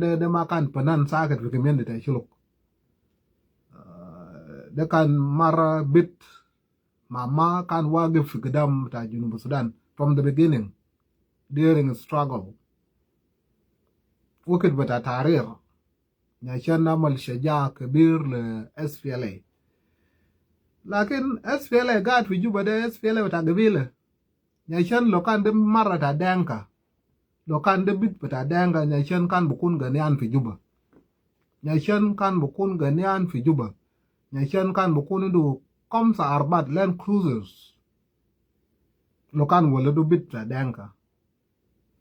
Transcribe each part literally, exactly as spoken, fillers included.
De, de ma kan panan sakit fi community ta Shuluk. Uh, de kan mara bit ma ma kan wagif fi gidam ta Junub Sudan from the beginning during struggle. Wakit bita tarir. Nyachan amal shaja kabir le S P L A. Lakin S P L A gaid fi Juba de S P L A bita gabila. Nyachan lo kan de mara ta Denka. Lo kan de bit bita Denka, Nyachan kan bukun ganian fi Juba. Nyachan kan bukun ganian fi Juba. Nyachan kan bukun indu kamsa arbat Land Cruisers. Lo kan wala du bit bita Denka.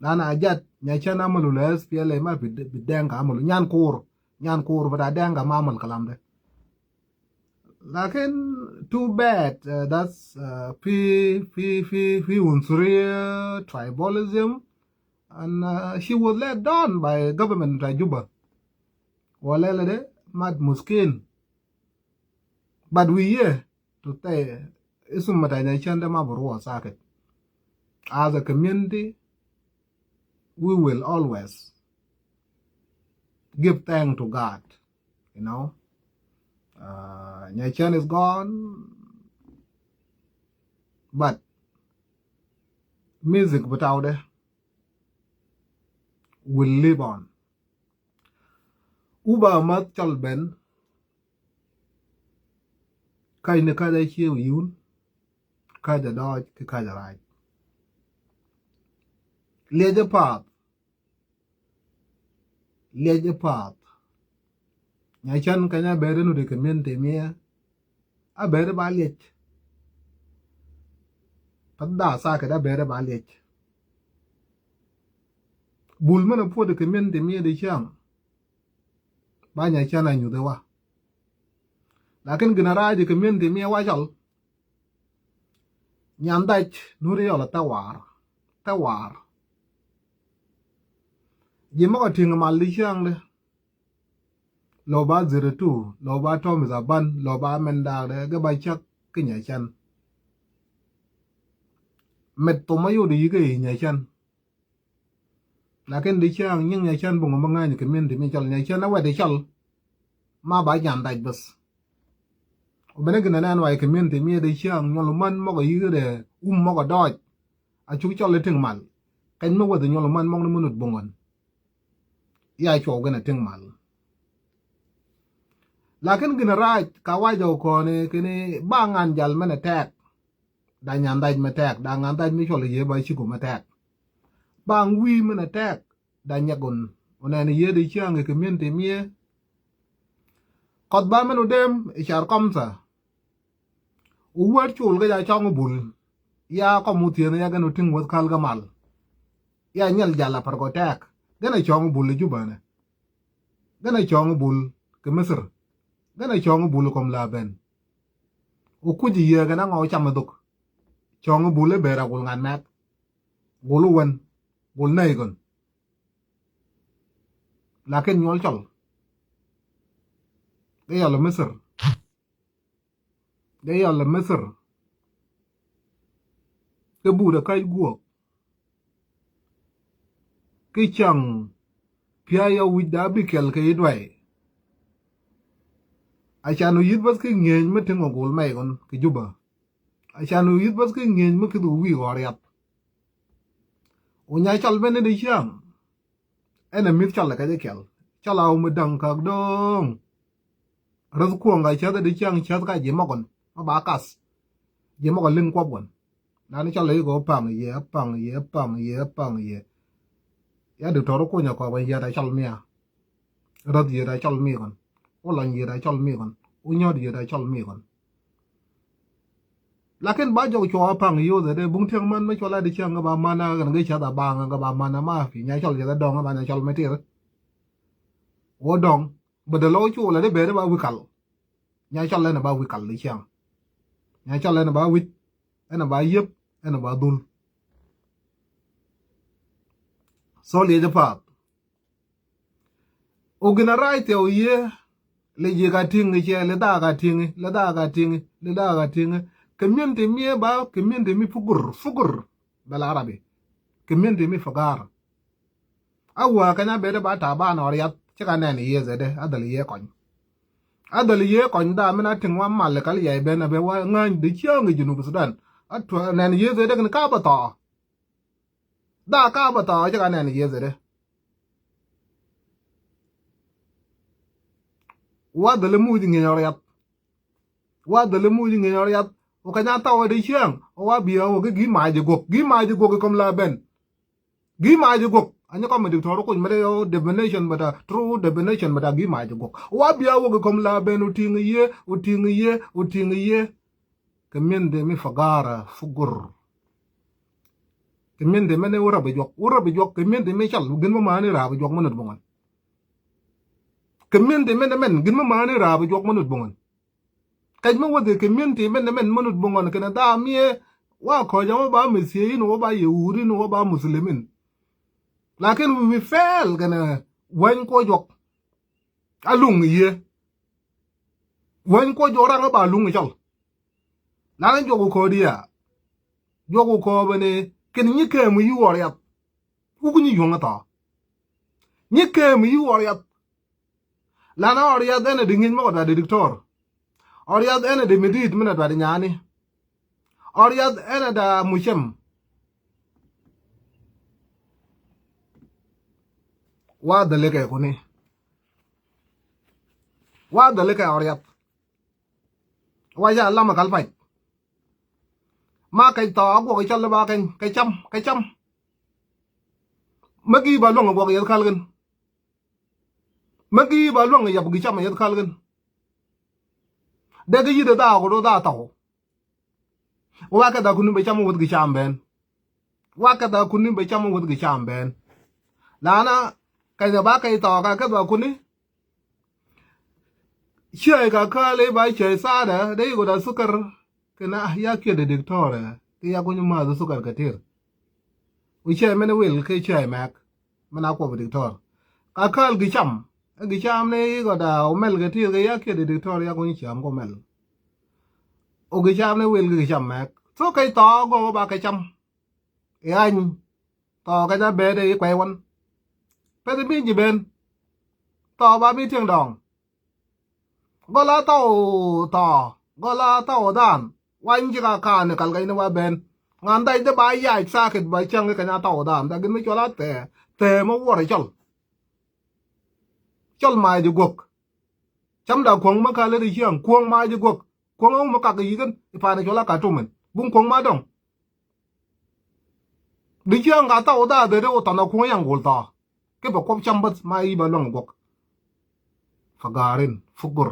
Lana ajat Nyachan amalu le S P L A ma bi, bi Denka amalu. Nyan kur, nyan kur bita Denka ma amal kalam de. Lakin too bad, uh, that's, uh, fi, fi, fi, fi unsuriya, tribalism, and, uh, she was let down by government ta Juba. Walele de mat muskin. But we here to say, isum bita Nyachan de ma barua sakit. As a community, we will always give thanks to God, you know. Uh, Nyachan is gone, but music bita de will live on. Uba mat chal ben, kaj ni kaj a chiew yun, kaj a doj, ki kaj a raj. Liej a path, liej a path. Nyachan kanya beri nu de community mia, a beri ba liej. Pat da sakit a beri ba liej. Bul mena puɔt de community mia de Ciaŋ. Ba Nyachan a nyuth wa. Lakin gina raj de community mia wa chal. Nyan daj nuri yɔl a thawar. Thawar. Ji mɔk a tiŋ mal di Ciaŋ de. Lo ba zero two, lo ba Thomas Aban, lo ba mɛn daak de, ge ba cak ki Nyachan. Met thoma yodi yike yi Nyachan. Lakin di Ciaŋ nyiŋ Nyachan buŋ ma ŋa̱ny community mi chal Nyachan a wet di chal. Ma ba nyan daj bas. Bene gina nɛn wa community mi di Ciaŋ nyol man mɔk a yike de, um mɔk a doj. A cuk chal di tiŋ mal. Keny mi wet di nyol man mɔk ni minut buŋ wan. Ya cuɔw gina tiŋ mal. Lakin gina raj ka wa jɔw kɔni kini ba ŋan jal mene tɛk. Da nyan daj me tɛk, da ŋan daj me cɔl ye ba ciko me tɛk. Ba ŋ wi mene tɛk, da nyɛk un. Unɛn ye di Ciaŋ i community mie. Kɔth ba men u dem i car kɔmsa. U wet cul ke ja cɔŋ u bul. Ya kɔm u thieth ya gen u tiŋ weth kal ke mal. Ya nyɛl jal a par kɔ tɛk. Gen a cɔŋ u bul i Juba ne. Gen a cɔŋ u bul ke Misir. Gen a cɔŋ u bul kɔm la ben. U kuc i yiëë gen a ŋɔ cam i dhuk. Cɔŋ u bul i ber a gul ŋan mɛk. Gul u wen. Gul nɛy gön. Lakin nyuɔl cɔl. Ge yɔl Misir. Ge yɔl Misir. Ke but a kac guɔk. Ki caŋ pia yɔ wi̱c da bi kɛl ke yi duay. A can u yith bäth ki ŋieny mi tiŋ ɔ gul mɛy kɔn ki Juba. A can u yith bäth ki ŋieny mi kith u wi̱i̱ ɣɔr yath. U nya cɔl ben ni di ciaŋ. Ɛn a mi̱th cɔl kɛ jɛ kɛl. Cɔl a wä mi da̱ŋ kak do̱o̱ŋ. Räth kuɔ̱ŋ ka cäth di ciaŋ cäth ka ji̱ mɔkɔn. Ma ba kath. Ji̱ mɔkɔn liŋ kuɔp kɔn. Lani cɔl i̱ kɛ wä paŋ yɛ, paŋ yɛ, paŋ yɛ, paŋ yɛ. Ya di tɔr kunyɛ kɔk bɛ yɛ da cɔl mia. Räth yɛ da cɔl mi kɔn. Wä lɔny yɛ da cɔl mi kɔn. Wä nyɔt yɛ da cɔl mi kɔn. Lakin ba jɔk cuɔ a paŋ yoth ɛ dee buŋ tiɛŋ man mi cɔl a di ciaŋ ŋä ba man a ɣän ŋä cath a baŋ ŋä ba man a ma fi nya cɔl yɛ da dɔŋ ŋä ba nya cɔl mi tir. Wä dɔŋ bä dee lɔ cu wä la dee bɛɛri ba wi̱i̱ kal. Nya cɔl ɛn a ba wi̱i̱ kal di ciaŋ. Nya cɔl ɛn a ba wi̱c ɛn a ba yep ɛn a ba dhul. So liec a path. Ugin a rac thiaw yie. Lɛ ji̱ ka ti̱ŋ i̱ cɛ lɛ dhaa ka ti̱ŋ i̱ lɛ dhaa ka ti̱ŋ i̱ lɛ dhaa ka ti̱ŋ i̱. Community mi ɛ ba community mi fugur fugur. Bɛ la Arabi. Community mi fugar. A wä kɛn a bet ba ta̱a̱ ban ɔ riath cä ka nɛn yiëëth ɛ dee a dhäl yiëë kɔny. A dhäl yiëë kɔny dha min a tiŋ wa mal kal yɛy ben a ben wa ŋäny dee cieŋ i̱ Junub Sudan. A tuɔ nɛn yiëëth ɛ dee kɛn ka bä thɔɔ. Dha ka bä thɔɔ cä ka nɛn yiëëth ɛ dee. Wa dhäl muc ŋi̱n ɔ riath. Wa dhäl muc ŋi̱n ɔ riath. Wä kɛn a thɔɔ ɛ dee cieŋ wa bia wä ki gi̱ mac ɛ guɔk gi̱ mac ɛ guɔk i̱ kom la ben. Gi̱ mac ɛ guɔk a nyɛ kɔm mi diktor kuc mɛt ɛ yɔ definition mɛt a true definition mɛt a gi̱ mac ɛ guɔk. Wa bia wä ki kom la ben wä tiŋ yiëë wä tiŋ yiëë wä tiŋ yiëë. Kɛ min de mi fagara fugur. Kɛ min de mɛn wä rap juɔk wä rap juɔk kɛ min de mi cal gin ma mani rap juɔk ma nut bungɔn. Kɛ min de mɛn mɛn gin ma mani rap juɔk ma nut bungɔn. Kɛc ma wä de kɛ min de mɛn mɛn ma nut bungɔn kɛn da mi wa kɔc a wä ba mi sie in wä ba yɛ wuri in wä ba muslimin. Lakin wi mi fɛl kɛn wany ko juɔk. A luŋ yie. Weny kuɔ juɔk raŋ ɛ ba luŋ ɛ cɔl. Lan ɛ juɔk ɛ kɔɔdi ya. Juɔk ɛ kɔɔbɛ ni kɛn nyi kɛɛm ɛ yi ɣɔr yath. Wuk nyi yuɔŋ ɛ thɔɔ. Nyi kɛɛm ɛ yi ɣɔr yath. Lan ɛ ɣɔr yath ɛn ɛ di ŋi̱ny mɔk ɛ duat di diktor. Ɣɔr yath ɛn ɛ di mi di̱i̱t min ɛ duat di nyaani. Ɣɔr yath ɛn ɛ da mucɛm. Wa dhälikɛ kuni. Wa dhälikɛ ɣɔr yath. Wa ca lamɛ kal pac. Ma kɛc thɔɔ a guɔk i̱ cal i̱ ba kɛny kɛ cam kɛ cam. Mä gi̱i̱ ba luäŋ i̱ guɔk yeth kal ɣin. Mä gi̱i̱ ba luäŋ i̱ yap gi̱ cam i̱ yeth kal ɣin. Dee kɛ yi̱t i̱ dhaa ku do̱ dhaa thɔw. Wa kɛ dhaa kuni bɛ cam wäth gi̱ cam ben. Wa kɛ dhaa kuni bɛ cam wäth gi̱ cam ben. Lana kɛc dhaa ba kɛc thɔɔ ka kɛ dhaa kuni. Ciɛy ka kali ba ciɛy sada de yi goda sukar. Kena ya kiɛ de diktor ki ya kunyi ma de sukar katir. U ciɛy mene wil ke ciɛy mek mena kuɔ bi diktor. Ka kal gi cam e gi cam ne yi goda umel katir ke ya kiɛ de diktor ya kunyi cam ko mel. U gi cam ne wil gi cam mek so ke tɔ go ba ke cam. Iany tɔ kɛ ja bɛɛdɛ i̱ kuɛy wän. Peth i̱ mi ji̱ ben tɔ ba mi tieŋ dɔ̱ŋ. Gɔla tɔw tɔ gɔla tɔw dhan wany ji̱ ka kaani kal kɛc ni wa ben. Ŋa̱n dhac dee ba yac sakit ba cäŋ kɛ kɛny a tɔw dhan dhakin mi cuɔl a thɛɛ thɛɛ mi wuɔr i̱ cɔl. Cɔl mac i̱ guɔ̱k. Cam da kuɔ̱ŋ mi ka lät i̱ ciaŋ kuɔ̱ŋ mac i̱ guɔ̱k. Kuɔ̱ŋ a wumä kak i̱ yi̱kän i̱ pa̱a̱n i̱ cuɔl a ka tumɛn buŋ kuɔ̱ŋ ma dɔ̱ŋ. Di ciaŋ ka thaw dhaa dhet i̱ wä tha̱n a kuɔ̱ŋ yaŋ gol tha̱a̱. Ki bɛ kuɔp cam bäth ma i̱ ba luäŋ i̱ guɔ̱k. Fagarin fugur.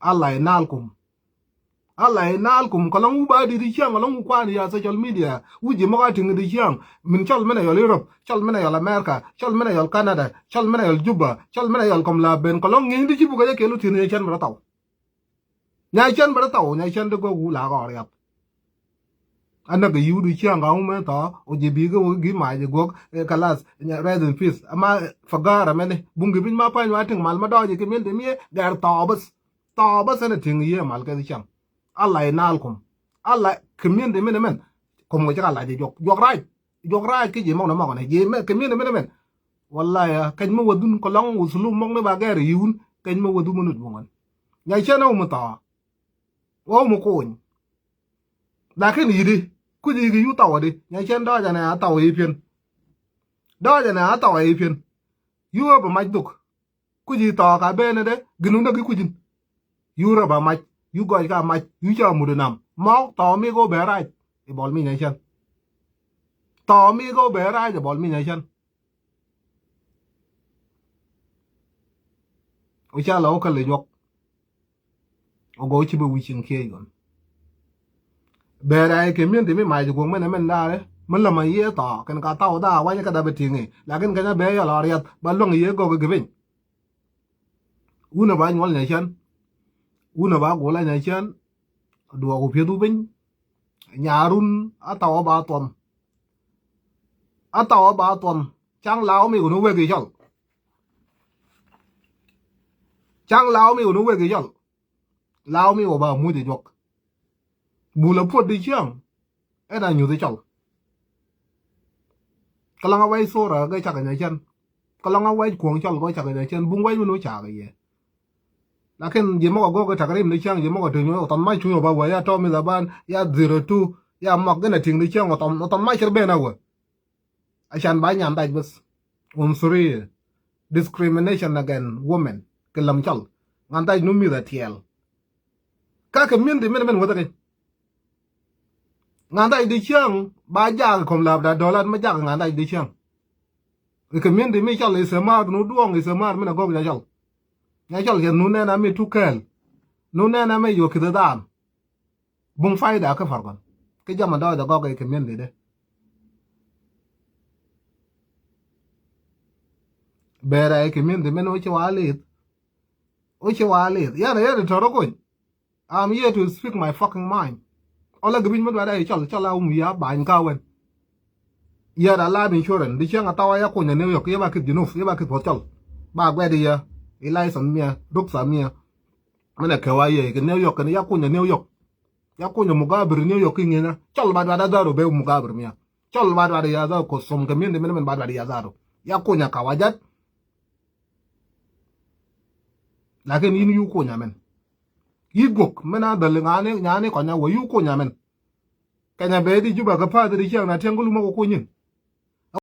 Allah inalkum. Allah inalkum kɔlɔŋ wu ba dit i̱ ciaŋ kɔlɔŋ wu kuan ya social media wu ji̱ mɔk a tiŋ dit i̱ ciaŋ. Min cɔl min a yɔl Europe cɔl min a yɔl America cɔl min a yɔl Canada cɔl min a yɔl Juba cɔl min a yɔl kɔm la ben kɔlɔŋ ŋi̱i̱n di ci buk a jɛ kɛl wu thi̱n yɛ cɛn bɛ rɔ thaw. Nya cɛn bɛ rɔ thaw nya cɛn di gɔk wu la kɔɔr yap. A näk i̱ yi̱w di ciaŋ ka wumɛ thɔ ɔ ji̱ bi̱i̱ kɛ wä gi̱ mac i̱ guɔ̱k ɛ kalas. Rest in peace ama fagara mɛni buŋ gi̱ piny ma pa̱ny wa tiŋ mal ma dɔɔc i̱ kɛ mi̱el di mi̱e gɛr thɔɔ bäth. Thɔɔ bäth ɛn ɛ tiŋ i̱ yiee mal kɛ thi̱ cam. Allah inalkum. Allah kɛ mi̱el di mɛn ɛmɛn. Kom kɛ cä ka lac i̱ juɔk juɔk rac. Juɔk rac kä ji̱ mɔk ni mɔk ni ji̱ mɛ kɛ mi̱el di mɛn ɛmɛn. Wallahi kɛc mi wädhun kɛ lɔŋ wä thulu mɔk ni ba gɛr i̱ yi̱wun kɛc mi wädhun mi nut buŋän. Nya cɛn ɛ wumɛ thɔɔ. Wä wumɛ kuny. Lakin yi̱di kuc i̱ ki yu thaw adi nya cɛn dɔɔc ɛnɛ a thaw i̱ pi̱en. Dɔɔc ɛnɛ a thaw i̱ pi̱en. Yu ɣä bɛ mac dhuk. Kuc i̱ thɔɔk a ben ɛ dee gin wun dee ki kucin. Yu rɔ ba mac yu gɔc ka mac yu ca mut inam mɔk thɔɔk mi go̱o̱ bɛ rac. I̱ bɔl mi nya cɛn. Thɔɔk mi go̱o̱ bɛ rac i̱ bɔl mi nya cɛn. Ɔ ca la wä kä lɛ juɔk. Ɔ gɔw ci bɛ wi̱c ciŋ kiɛc gɔn. Bɛɛr a yɛ kɛ mi̱en ti mi mac guɔ̱ŋ mɛn ɛmɛn da̱a̱rɛ mi lämä yiëë thɔɔk kɛn ka thaw da̱a̱ wa̱nyɛ kä dapɛ ti̱ŋ i̱ lakin kɛn a bɛɛ yɔl a riath ba luäŋ yiëë gɔk i̱ gɛ piny. Wunɛ ba nyuɔl nya cän. Wunɛ ba guɔl a nya cän. Duɔɔk wä pieth wä piny. Nyarun a thaw a ba thuɔm. A thaw a ba thuɔm. Caŋ law mi kɛ ni wek i̱ cɔl. Caŋ law mi kɛ ni wek i̱ cɔl. Law mi wä ba muc i̱ juɔk. Bul a puɔt di ciaŋ. Ɛn a nyuth i̱ cɔl. Kä lɔŋ a wɛc thora gɛ cakɛ nyɛ cɛn. Kä lɔŋ a wɛc kuɔŋ cɔl gɔ cakɛ nyɛ cɛn buŋ wɛc wun wä cakɛ yɛ. Lakin ji̱ mɔk a gɔk ɛ takrim ni cäŋ ji̱ mɔk a tuny wä tɔn mac tuny wä ba wä ya tɔmi dhaban ya zero two ya mɔk gɛn a tiŋ ni cäŋ wä tɔn wä tɔn mac cir ben a wä. Acan ba nyan dac bäth. Unsuriya, discrimination against women kɛ läm cɔl. Ŋan dac nu mi̱th a tiɛɛl. Ka kɛ mi̱n ti min min wäthä kɛ. Ŋan dac di cäŋ ba jaak kɔm laap da dɔlat ma jaak ŋan dac di cäŋ. Kɛ mi̱n ti mi cɔl isɛ maar nu duɔŋ isɛ maar min a gɔk nya cɔl. Nya cɔl cɛ nu nɛn a mi tu kɛɛl. Nu nɛn a mi yuɔ ki̱th dhaan. Buŋ fayda kä Fargɔn. Kä jama dɔɔcdɛ gɔk ɛ community dɛ. Bɛɛrɛ ɛ community mɛn wä ci wa liith. Wä ci wa liith. Yan ɛ yɛn ri tɔrɔ kony. I'm here to speak my fucking mind. Ɔlɛ gɛ bi̱ny mɛ duat ɛ cɔl cɔl a wum ya bany ka wɛn. Yɛt a life insurance di cieŋ a thaw a ya kuny a New York yɛ ba kith Junub yɛ ba kith puɔth cɔl. Ba guɛt yɛ ilai thamiɛ ruk thamiɛ. Mɛnɛ kɛ wa yɛ kɛ New York kɛn ya kuny a New York. Ya kuny a mugabir New York ki ŋi̱n a cɔl ba duat a dharo be mugabir miɛ. Cɔl ba duat ya dharo ko som kɛ mi̱n di mɛn mɛn ba duat ya dharo. Ya kuny a kawajat. Lakin yin yu kuny a mɛn. Yi gok mɛn a dhali ŋani ŋani kɔnya wä yu kuny a mɛn. Kɛnyɛ bɛ di Juba kɛ pa̱a̱th di ciɛŋ na tiɛŋ kä lumä kɛ kuny in.